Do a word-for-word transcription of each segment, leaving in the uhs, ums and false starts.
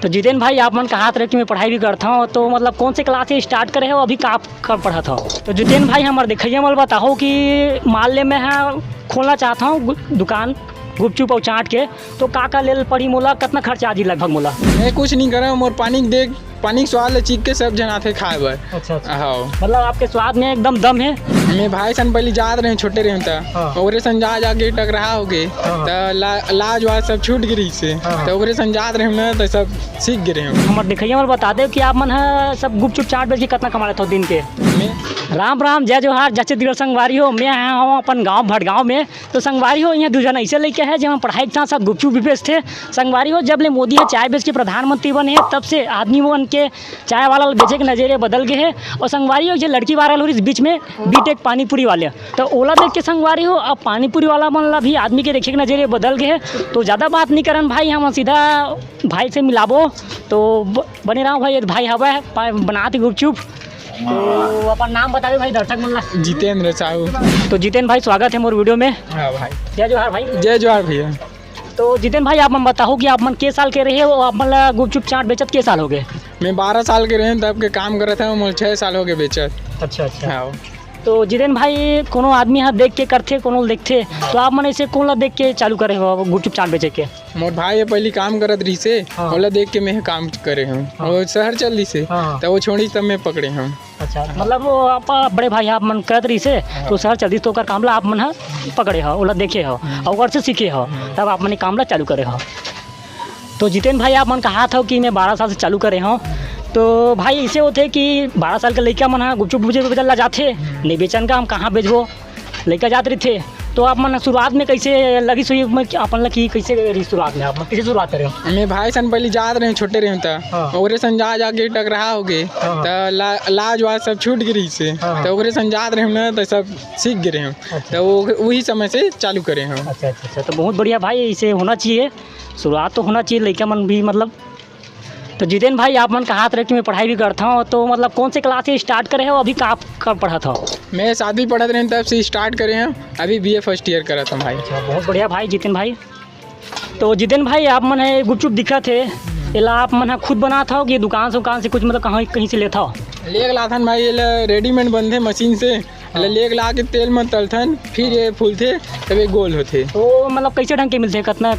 तो जितेन भाई, आप मन कहात रहे कि मैं पढ़ाई भी करत हव, तो मतलब कौन से class से start करे हव, अभी का, कब पढ़त हव? तो जितेन भाई, हमर देखइया मन ल बताहू कि मान ले मैं ह खोलना चाहत हव गु-, दुकान गुपचुप अउ चाट के, तो का का ले ल पड़ही मोला, कतना खर्चा आही लगभग मोला? मैं कुछ नहीं करव, मोर पानी के देख, पानी के स्वाद ल चीख के सब झन आथे खाए बर। अच्छा, अच्छा। हाँ। मतलब आपके स्वाद में एकदम दम है। मैं भाई सन पहले जात रहे, छोटे रहे त हाँ। ओकरे सन जा जाके टकराहा हो गे, हाँ, हाँ। त ला-, लाज वाज सब छूट गे रहिस हे। हाँ, हाँ। त ओकरे सन जात रहे ना, त सब सीख गे रहे। हमर देखइया मन ल बता दे कि आप मन ह सब गुपचुप चाट बेच के कतना कमा लेथव दिन के? मैं राम राम, जय जोहार, जय छत्तीसगढ़ संगवारी हो। मैं आया हूँ अपन गांव भटगांव में। तो संगवारी हो, इहाँ दू झन ऐसे लइका हे, जेमन पढ़ाई के साथ-साथ गुपचुप भी बेचथे। संगवारी हो, जब ले मोदी ह चाय बेच के प्रधानमंत्री बने हे, तब से आदमी मन के चाय वाला ल बेचे के नजरिया बदल गे हे। और संगवारी हो, एक झन लड़की viral हो रहिस बीच में, बीटेक पानीपुरी वाले, तो ओला देख के संगवारी हो, अब पानीपुरी वाला मन ला भी आदमी के देखे के नजरिया बदल गे हे। तो ज्यादा बात नहीं करन भाई, हम सीधा भाई से मिलाबो। तो ब-, बने रहो भाई, ये भाई हवय, पा-, बनात हे गुपचुप। तो अपन नाम बतावे भाई दर्शक मन ला। जितेंद्र साहू। तो जितेंद्र भाई, स्वागत है मोर video में। हाँ भाई। जय जोहार भाई। जय जोहार भैया। तो जितेंद्र भाई, आप मन बताहू कि आप मन के साल के रहे हो, आप मन ला गुपचुप चाट बेचत के साल हो गे? मैं बारह साल के रहे तब के काम करत हव, मोला छः साल हो गे बेचत। अच्छा, अच्छा। हाँ। तो जितेंद्र भाई, कोनो आदमी ह देख के करथे, कोनो ल देखथे, तो आप मन ऐसे कोन ला देख के चालू करे हो गुपचुप चाट बेचे के? मोर भाई ह पहिली काम करत रहिस हे, हाँ। ओला देख के मैं ह काम करे हव। हाँ। वो शहर चल दिस हे, हाँ, हाँ। त वो छोड़िस तब मैं पकड़े हव। अच्छा, मतलब वो आप बड़े भाई आप मन करत रहिस हे, हाँ। तो शहर चल दिस, तो ओकर काम ला आप मन ह पकड़े हव, ओला देखे हव, हम्म। अउ ओकर से सीखे हव, हम्म। तब आप मन ये काम ला चालू करे हव। तो जितेन भाई, आप मन कहात हव कि मैं बारह साल से चालू करे हव, तो भाई, ऐसे होथे कि बारह साल के लइका मन ह गुपचुप बेचे बर ला जाथे, हम्म। नहीं बेचन का, हम कहाँ बेचबो, लइका जात रहिथे। तो आप मन शुरुआत में कैसे लगिस होही, मैं, अपन ला कि कैसे रहिस शुरुआत में, आप मन कैसे शुरुआत करे हव? मैं भाई सन पहली जात रहे, छोटे रहे त हाँ। ओकरे सन जा जाके टकराहा हो गे, हाँ, हाँ। त ला-, लाज वाज सब छूट गे रहिस हे। हाँ, हाँ। त ओकरे सन जात रहे ना, त सब सीख गे रहे। अच्छा। त वो, वही समय से चालू करे हव। अच्छा, अच्छा, अच्छा, तो बहुत बढ़िया भाई, ऐसे होना चाहिए। शुरुआत तो होना चाहिए, लइका मन भी, मतलब। तो जितेन भाई, आप मन कहात रहे कि मैं पढ़ाई भी करत हव, तो मतलब कौन से class से start करे हव, अभी का, कब पढ़त हव? मैं सातवीं पढ़त रहेन तब से start करे हव, अभी B A first year करत हव भाई। अच्छा, बहुत बढ़िया भाई जितेन भाई। तो जितेन भाई, आप मन हे गुपचुप दिखत हे, एला आप मन ह खुद बनात हव कि दुकान से, उकान से कुछ, मतलब कहाँ, कहीं से लेत हव? लेग लाथन भाई, एला readymade बनथे machine से, एला हाँ। लेग ला के तेल म तलथन, फिर हाँ। ये फूलथे, तब ये गोल होथे। तो मतलब कैसे ढंग के मिलथे, कतना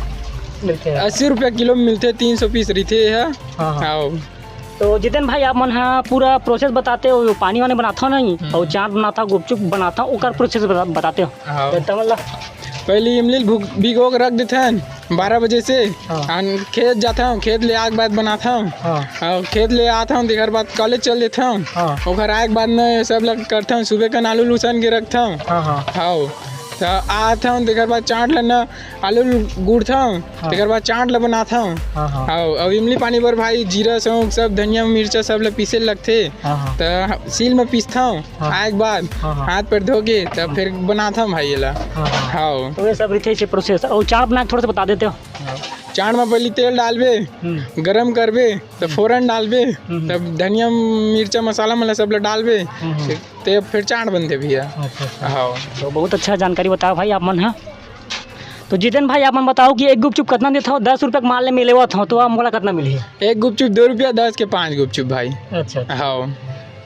मिलथे? अस्सी रुपया किलो म मिलथे, तीन सौ piece रहिथे ये ह। हाँ, हाँ। हाँ। तो जितेन भाई, आप मन ह पूरा process बताते हो, पानी वानी बनाथव नहीं, हम्म। अउ चाट बनाथव, गुपचुप बनाथव, ओकर process बता-, बताते हो। हाँ। तो मतलब पहले इमली ल भुग-, भिगो के रख देथन बारह बजे से, हाँ। अन खेत जाथन, खेत ले आए के बाद बनाथन, हाँ। अउ खेत ले आथन, तेकर बाद college चल देथन। हाँ। ओकर आए के बाद में ये सब ल करथन, सुबह कन आलू ल उसन के रखथन। हाँ, हाँ। हाँ। त आथन, तेकर बाद चाट ल न आलू ल गुड़थन, हाँ। तेकर बाद चाट ल बनाथन। हाँ, हाँ। हाँ, अउ इमली पानी बर भाई जीरा, सौंफ, सब धनिया, मिर्चा सब ल पीसे ल लगथे। हाँ, हाँ। त सील म पीसथन, हाँ। आए के बाद हाँ, हाँ। हाथ पैर धो के तब फिर बनाथन भाई एला। हाँ, हाँ। हाँ। तो ये सब रहिथे इसे process। अउ चाट बना के थोड़ा सा बता देते हो? हाँ। चाट म पहली तेल डालबे, हम्म। गरम करबे, तब हम्म। फोरन डालबे, हम्म। तब धनिया, मिर्चा, मसाला मन ल सब ल डालबे, हम्म, हम्म। ते फिर चाट बनथे भैया। अच्छा, अच्छा। हाँ। तो बहुत अच्छा जानकारी बताया भाई आप मन ह। तो जितेन भाई, आप मन बताओ कि एक गुपचुप कतना देत हव? दस रुपया के मान ले मैं लेवत हव, तो आप मोला कतना मिलही? एक गुपचुप दो रुपया, दस के पाँच गुपचुप भाई। अच्छा, अच्छा। हाँ।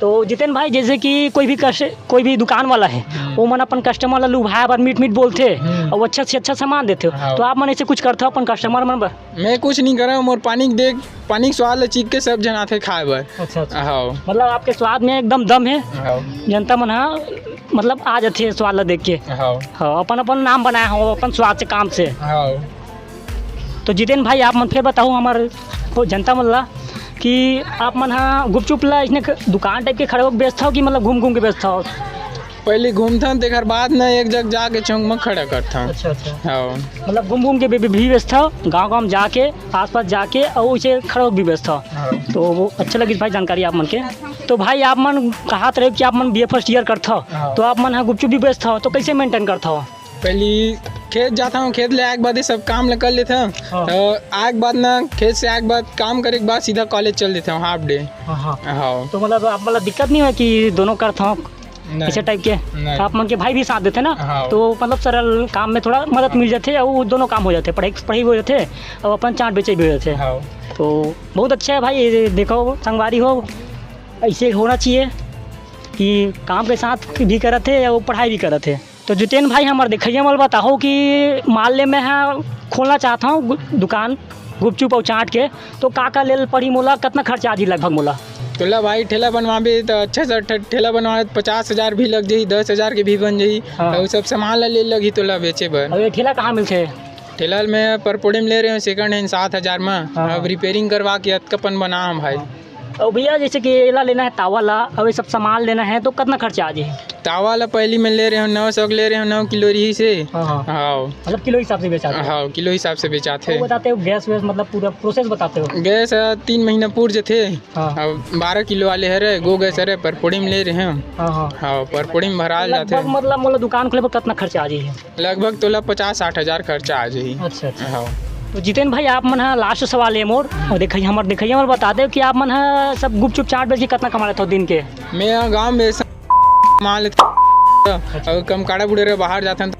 तो जितेन भाई, जैसे कि कोई भी कस-, कोई भी दुकान वाला हे, हम्म। वो मन अपन customer ला लुभाए बर मीठ मीठ बोलथे हम्म। अउ अच्छा से अच्छा सामान देथे, हाँ। तो आप मन ऐसे कुछ करथव अपन customer मन बर? मैं कुछ नहीं करव, मोर पानी के देख, पानी के स्वाद ल चीख के सब झन आथे खाए बर। अच्छा, अच्छा। हाँ। मतलब आपके स्वाद में एकदम दम हे। हाँ। जनता मन ह मतलब आ जाथे स्वाद ल देख के। हाँ। हाँ, अपन अपन नाम बनाए हो अपन स्वाद से, काम से। हाँ। तो जितेन भाई, आप मन फिर बताओ हमर को जनता मन ला कि आप मन ह गुपचुप ला इसने ख-, दुकान type के खड़े होके बेचथव कि मतलब घूम घूम के बेचथव? पहले घूमथन, तेकर बाद न एक जग जाके चौक म खड़ा करथन। अच्छा, अच्छा। हाँ। मतलब घूम घूम के भी, भी, भी बेचथव, गाँव गाँव म जाके, आसपास जाके, अउ उसे खड़ा होके भी बेचथव। हाँ। तो वो अच्छा लगिस भाई जानकारी आप मन के। तो भाई, आप मन कहात रहे कि आप मन B A first year करथव, हाँ। तो आप मन ह गुपचुप भी बेचथव, तो कैसे maintain करथव? पहली खेत जाथव, खेत ले आए के बाद ये सब काम ल कर लेथव। हाँ। तो आए के बाद ना, खेत से आए के बाद, काम करे के बाद सीधा college चल देथव, half day। हाँ, हाँ। हाँ। तो मतलब आप, मतलब दिक्कत नहीं होय कि दोनों करथव? नहीं। ऐसे टाइप के। नहीं। आप मन के भाई भी साथ देथे ना, हाँ। तो मतलब सरल काम में थोड़ा मदद मिल जाथे, अउ दोनों काम हो जाथे, पढ़ाई, पढ़ाई भी हो जाथे, अउ अपन चाट बेचे भी हो जाथे। हाँ। तो बहुत अच्छा है भाई, ये देखो संगवारी हो, ऐसे होना चाहिए कि काम के साथ भी करत हे अउ पढ़ाई भी करत हे। तो जितेन भाई, हमर देखइया मन ल बताहो कि मान ले मैं ह खोलना चाहत हूँ गु-, दुकान गुपचुप अउ चाट के, तो का का लेल पड़ी मोला, कतना खर्चा आही लगभग मोला? तोला भाई ठेला बनवाबे त अच्छा सा ठे-, ठेला बनवाबे त पचास हजार भी लग जाही, दस हजार के भी बन जाही। हाँ। अउ सब सामान ला ले लगही तोला बेचे बर। अउ ये ठेला कहाँ मिलथे? ठेला ल मैं परपोड़ी म ले रहे हूँ second hand सात हजार म। हाँ, अब हाँ। Repairing करवा के अतका पन बना हम भाई। हाँ। अउ भैया, जैसे कि एला लेना है तावा ला, अउ ये सब सामान लेना है, तो कतना खर्चा आ जाही? तावा ला पहली मैं ले रहे हूँ नौ सौ के ले रहे हूँ, नौ किलो रहिस हे। हाँ, हाँ। हाँ। मतलब किलो हिसाब से बेचाथे? हाँ, किलो हिसाब से बेचाथे। तो बताते हो गैस वैस, मतलब पूरा process बताते हो? गैस, अ, तीन महीना पूर जथे। हाँ। अब बारह किलो वाले हरे, गो गैस हरे, परपोड़ी म ले रहे हूँ। हाँ, हाँ। हाँ, परपोड़ी म भराल लगभग जाथे। मतलब मोला दुकान खोले बर कतना खर्चा आ जाही? लगभग तोला पचास साठ हजार खर्चा आ जाही। अच्छा, अच्छा। हाँ। तो जितेन भाई, आप मन ह last सवाल हे मोर, अउ देखइया, हमर देखइया मन ल बता देव कि आप मन ह सब गुपचुप चाट बेच के कतना कमा लेथव दिन के? मैं ह गाँव में स-, कमा लेथव, अउ कम काड़ा बुड़े रहे बाहर जाथन त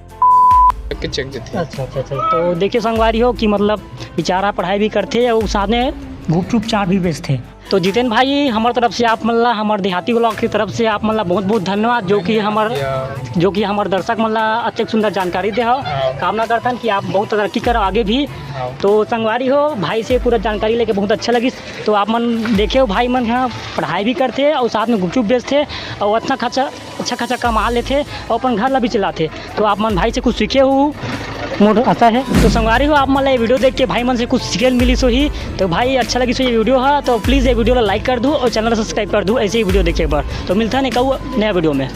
के चेक देथे। अच्छा, अच्छा, अच्छा। तो देखिए संगवारी हो कि मतलब बेचारा पढ़ाई भी करथे अउ साथ में गुपचुप चाट भी बेचथे। तो जितेन भाई, हमर तरफ से आप मन ला, हमर देहाती vlog की तरफ से आप मन ला बहुत-बहुत धन्यवाद, जो कि धन्यवाद हमर, भैया। जो कि हमर दर्शक मन ला अतेक सुंदर जानकारी दे हव। हाँ। कामना करथन कि आप बहुत तरक्की करव आगे भी। हाँ। तो संगवारी हो, भाई से पूरा जानकारी लेके बहुत अच्छा लगिस। तो आप मन देखे हो, भाई मन ह पढ़ाई भी करथे अउ साथ में गुपचुप बेचथे अउ अच्छा खासा, अच्छा खासा कमा लेथे अउ अपन घर ला भी चलाथे। तो आप मन भाई से कुछ सीखे हो, मोर आशा है। तो संगवारी हो, आप मन ला ये video देख के भाई मन से कुछ सीखे ल मिलिस होही। तो भाई, अच्छा लगिस हो ये video ह, तो please ये video ला like कर दू अउ channel subscribe कर दू ऐसे ही video देखे बर। तो मिलथन एक अउ नया video में।